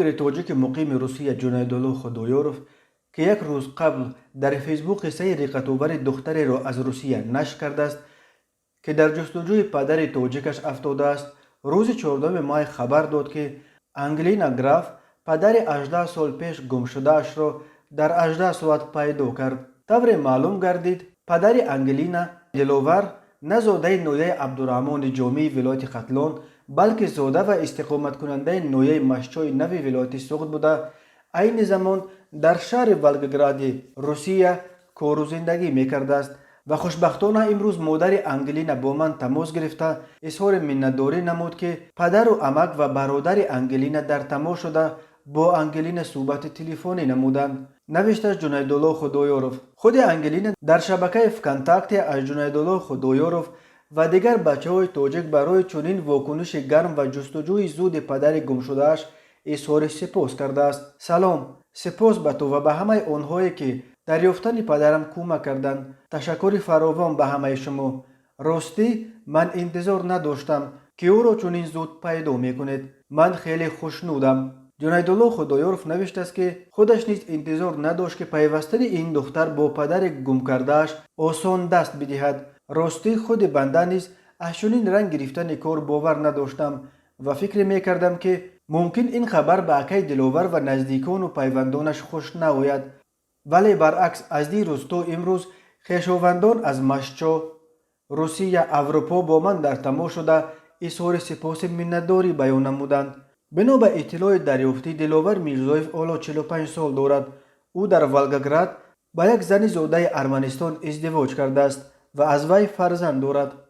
Блогери тоҷики муқими Русия Ҷунайдулло Худоёров, ки як рӯз қабл дар Фейсбук қиссаи риққатовари духтареро аз Русия нашр кардааст, ки дар ҷустуҷӯи падари тоҷикаш афтодааст, рӯзи 14 май хабар дод, ки Ангелина Граф падари 18 сол пеш гумшудаашро дар 18 соат пайдо кард. Тавре маълум гардид, падари Ангелина Диловар на зодаи ноҳияи Абдураҳмони Ҷомии вилояти Хатлон, балки зода ва истиқоматкунандаи ноҳияи Машчои Нави вилояти Суғд буда, айни замон дар шаҳри Волгогради Русия кору зиндагӣ мекардааст. Ва хушбахтона имрӯз модари Ангелина бо ман тамос гирифта, изҳори миннатдорӣ намуд, ки падару амак ва бародари Ангелина дар тамос шуда, бо Ангелина суҳбати телефонӣ намуданд, навиштааст Ҷунайдулло Худоёров. Худи Ангелина дар шабакаи ВКонтакте аз Ҷунайдулло Худоёров ва дигар бачаҳои тоҷик барои чунин вокуниши гарм ва ҷустуҷӯи зуди падари гумшудааш изҳори сипос кардааст. Салом, сипос ба ту ва ба ҳамаи онҳое, ки дар ёфтани падарам кӯмак карданд. Ташаккури фаровон ба ҳамаи шумо. Ростӣ, ман интизор надоштам, ки ӯро чунин зуд пайдо мекунед. Ман хеле хушнудам. Ҷунайдулло Худоёров навиштааст, ки худаш низ интизор надошт, ки пайвастани ин духтар бо падари гумкардааш осон даст бидиҳад. Ростӣ, худи банда низ аз чунин ранг гирифтани кор бовар надоштам ва фикр мекардам, ки мумкин ин хабар ба акаи Диловар ва наздикону пайвандонаш хуш наояд, вале баръакс, аз дирӯз то имрӯз хешовандон аз Машчо, Русия, Аврупо бо ман дар тамос шуда, изҳори сипоси миннатдорӣ баён намуданд. Бино ба иттилои дарёфтӣ, Диловар Мирзоев ҳоло 45 сол дорад. Ӯ дар Волгоград ба як зани зодаи Арманистон издивоҷ кардааст ва аз вай фарзанд дорад.